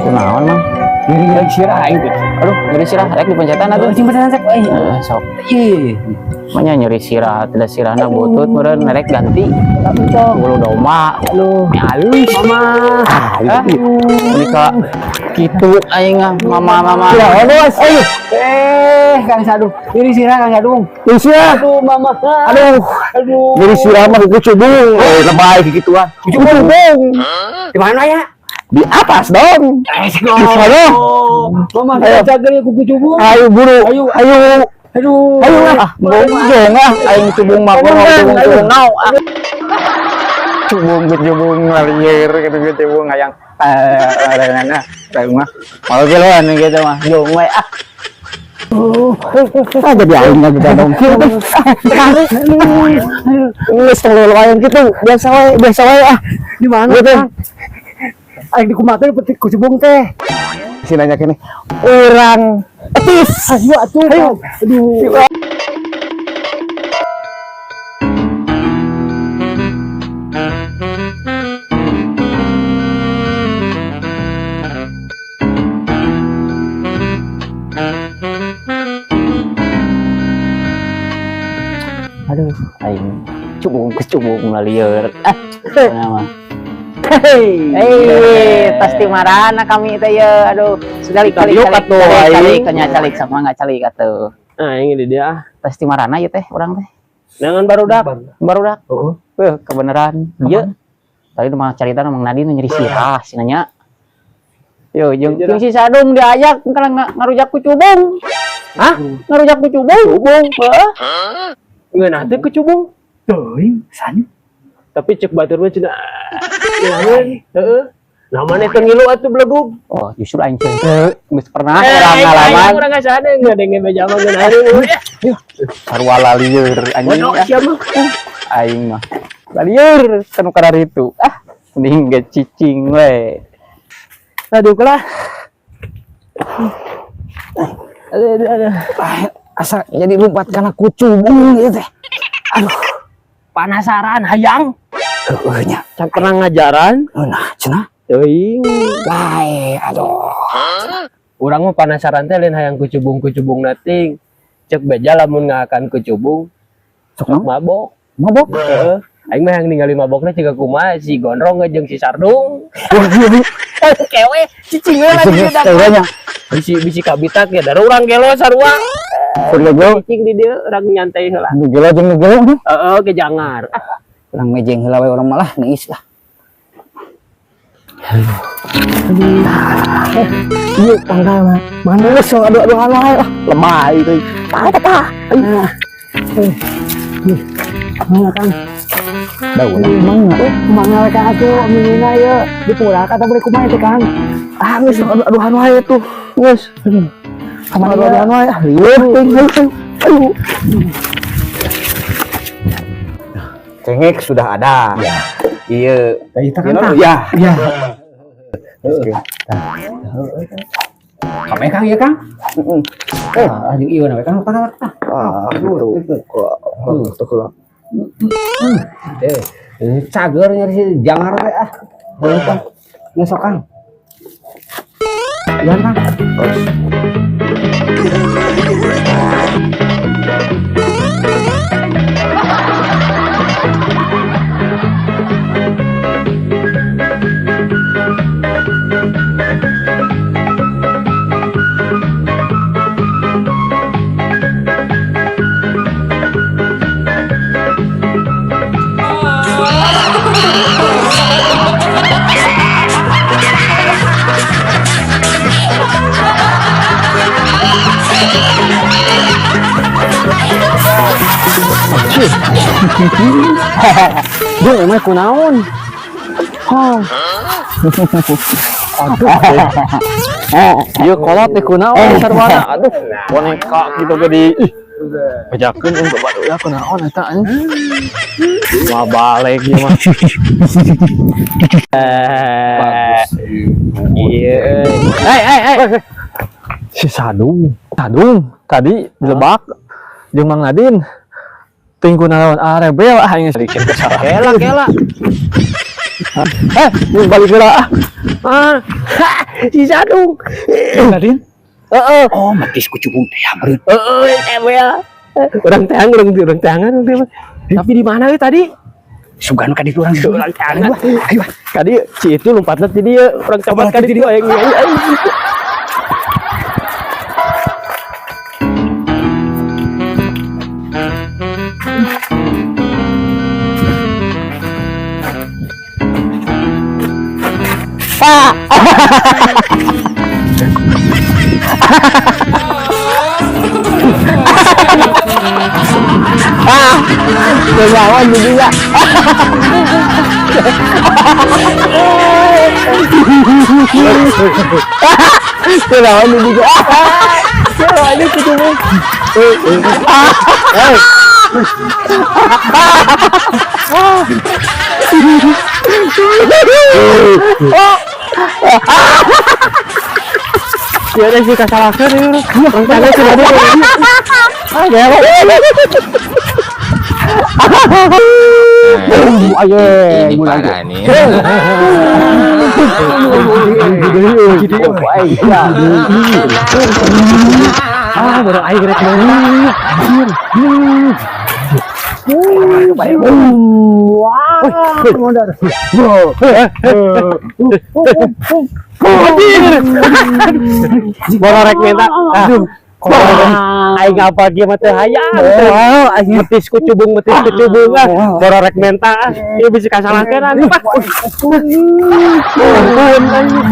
Kunaon, Mang? Nyeri sirah aing teh. Aduh, nyeri sirah rek dipencetan atuh. Cing pesan cek euy. Eh, sok. Ih. Manya nyeri sirah, tidak sirahna butut meureun rek ganti. Bulu domba. Aduh. Ini halus. Mama. Ah, ini ka kitu aing ah, mama mama. Ya, bos. Ayo. Eh, Kang Sadung. Nyeri sirah Kang Sadung. Nyeri sirah. Aduh, mama. Aduh. Aduh. Nyeri sirah mah kuku cubung. Eh, lebay gituan. Cubung. Di mana ya? Di atas dong. Eh, Di sana. Mama, Ayo. kita jaga ya kuku cubung. Ayo buru. Ayo. Ayo. Aduh. Ayo Ah, bongjong ah, aing cubung mah cubung cubung nau ah. Cubung cubung lalieur gitu gitu cubung hayang eh nah, mah. Kalau geloan gitu mah, jong we ah. Ah, jadi aing lagi gadong kieu teh. Geus tong loloayan kitu. Biasa wae ah. Di mana, Gitu. Kang? Aing dikumakeun petik kucubung teh. Si nanya kene. Urang etis. Ayo atuh. Ayo. Aduh. Aduh, aing cubung kecubung lalieur. Ah, nama. Hei. Eh, pasti marana kami teh ya. Aduh, sekali kali Yuk, kali atuh, kali kali aing. kanya calik sama nggak calik atuh. Nah, ini di dia. Pasti marana ya teh urang teh. Jangan barudak. Barudak. Heeh. Beuh, kebenaran. Ieu. Tadi mah carita Mang Nadine nyeri sirah si nanya. Yo, jeung jeung si Sadung diajak kalau ngarujak ku cubung. Hah? Ngarujak ku cubung. Cubung, heeh. Ngeunah teh kecubung. Teuing, sanyu. Tapi cek batur mah cenah. Ngeunaheun. Heeh. Nah, maneh teu ngilu atuh belegug. Oh, justru aing teh geus pernah urang ngalaman. Urang ngasana ngadenge beja mah ngeunaheun. Sarua lalieur anjing. Bodoh sia mah. Aing mah. Lalieur kanu kararitu. Ah, mending ge cicing we. Aduh, kelah. Aduh, aduh, aduh. Ah, asa jadi lompat kana kucubung ieu teh. Penasaran hayang. Heueuh nya. Can pernah ngajaran. Nah, cenah. Teuing. Lae, aduh. Urang mah penasaran teh lain hayang kucubung-kucubung nating. Cek beja lamun ngakan kucubung Sok naon? mabok. Mabok. Heeh. Aing mah yang ningali mabokna jiga kumaha si Gondrong jeung si Sardung. Kewe cicing we lagi Geus udah. teh nya. Bisi bisi kabitak ya dari urang gelo sarua. Surga gelo. Cicing di dieu urang nyantai heula. Nu gelo jeung nu gelo. Heeh, ke jangar. Ah, Urang mejeng heula we urang malah niis lah. Iya, tanggal mah. Mana geus aduh aduh aduh ah, lemah itu. Tah tah tah. Mana, Kang? Daun emang. Kumaha we Kang atuh minuna ieu dipulak atau beli kumaha teh Kang? Ah, geus aduh aduh wae tuh. Geus. Kamana Aduh ieu? aduh wae. Lieur teuing ayo ayo. Cengek sudah ada. Iya. Kita Iya, ya. Iya. Kame Kang ieu Kang? Heeh. Ah, jeung ieu na we Kang tah tah. Ah, gitu. Tuh, tuh. Eh, cager nyari si jangar teh ah. Boleh Kang. Ngesok Kang. Iya Kang. Duh, emang kunaon? Hah. Aduh. Ieu kolot teh kunaon sarwana. Aduh, boneka gitu ge di ih. Bejakeun euy bapak ya kunaon eta anjing. Mah balik ieu mah. Eh, Iya. Hei, hei, hei. Si Sadung, Sadung tadi dilebak jeung Mang Nadine. Ting kunaon arebel ah aing sedikit kesalahan. Kela kela. Eh, balik heula ah. Ah. Si Sadung. Nadine. Heeh. Oh, metis ku cubung teh meureun. Heeh, emel. Urang teang, urang urang teangan urang teh mah. Tapi di mana we tadi? Sugan ka ditu urang. Urang teangan. Ayo. Ah. Tadi si itu lompatna ti dieu, urang coba ka ditu aya aing. Kenyawan juga. Kenyawan juga. Kenyawan itu cuma. Ya udah sih kasalahkeun ieu. Urang teangan si tadi. Ah, ya. Ayo, Ini mulai. parah nih. Ah, baru aing rek mana. Bola rek minta. Aduh. Aing apa kieu mah teu hayang. Metis ku cubung, metis ku cubung ah. Bola rek menta ah. Ieu bisa kasalahkeun anu Pak. Ampun, anjing.